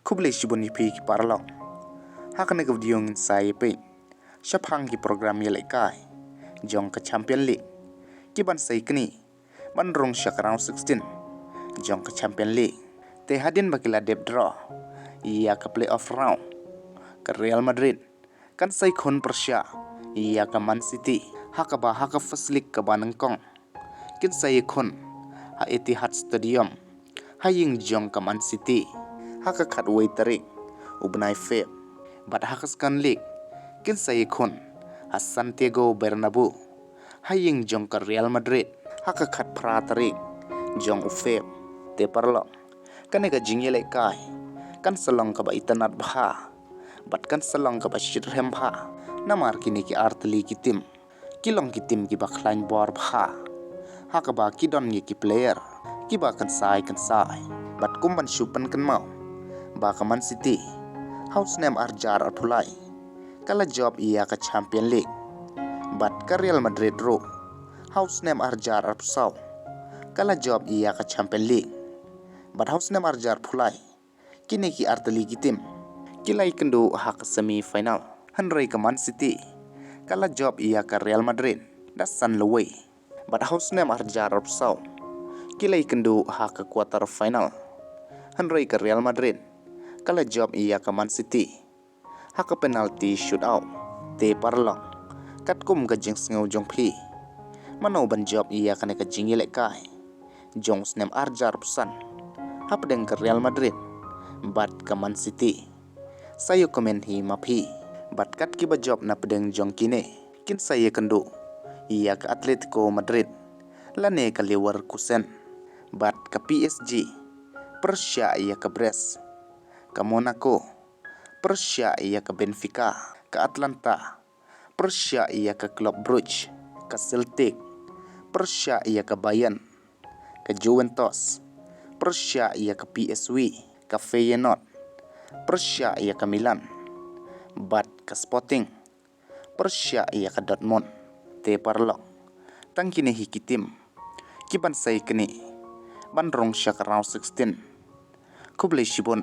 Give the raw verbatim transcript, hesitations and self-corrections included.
Khublei shibun ïa phi ki paralok. Ha kane ka video ngin sa ïa peit shaphang ki program ïalehkai jong ka Champion League, ki ban sa ïa knieh ban rung sha ka round sixteen jong ka Champion League. Te hadien ba ki la dep draw ïa ka playoff round, ka Real Madrid kan sa ïakhun pyrshah ïa ka Man City, ha kaba ha ka first leg kaba nyngkong kin sa ïakhun ha Etihad Stadium ha ïing jong ka Man City ha ka khatwei tarik u bnai Feb. Bad ha ka second leg kin sa ïakhun ha Santiago Bernabeu ha ïing jong ka Real Madrid ha ka khatphra tarik jong u Feb. Te paralok, kane ka jingïalehkai kan sa long kaba itynnad bha bad kan sa long kaba shitrhem bha, namar kine ki artylli ki tim ki long ki tim kiba khlaiñ bor bha, ha kaba ki don ïa ki player kiba kynsai kynsai. Bad kum ban shu pynkynmaw ba ka Man City ha u snem arhajar arphew lai ka la jop ïa ka Champion League, bad ka Real Madrid ruh ha u snem arhajar arphew saw ka la jop ïa ka Champion League, bad ha u snem arhajar arphew lai kine ki artylli ki tim ki la ïakynduh ha ka semi final, hynrei ka Man City ka la jop ïa ka Real Madrid da san lawei. Bad ha u snem arhajar arphew saw ki la ïakynduh ha ka quarter final, hynrei ka Real Madrid ka la jop ïa ka Man City ha ka penalty shootout. Te paralok, katkum ka jingsngew jong phi, mano ban jop ïa kane ka jingïalehkai jong u snem arhajar arphew san hapdeng ka Real Madrid bad ka Man City? Sa ïoh comment hi ma phi. Bad kat kiba jop na pdeng jong kine kin sa ïakynduh ïa ka Atletico Madrid lane ka Leverkusen, bad ka P S G pyrshah ïa ka Brest, ka Monaco pyrshah ïa ka Benfica, ka Atalanta pyrshah ïa ka Club Brugge, ka Celtic pyrshah ïa ka Bayern, ka Juventus pyrshah ïa ka P S V, ka Feyenoord pyrshah ïa ka Milan, bad ka Sporting pyrshah ïa ka Dortmund. Te paralok, tang kine hi ki tim ki ban sa ïa knieh ban rung sha ka round sixteen. Khublei shibun.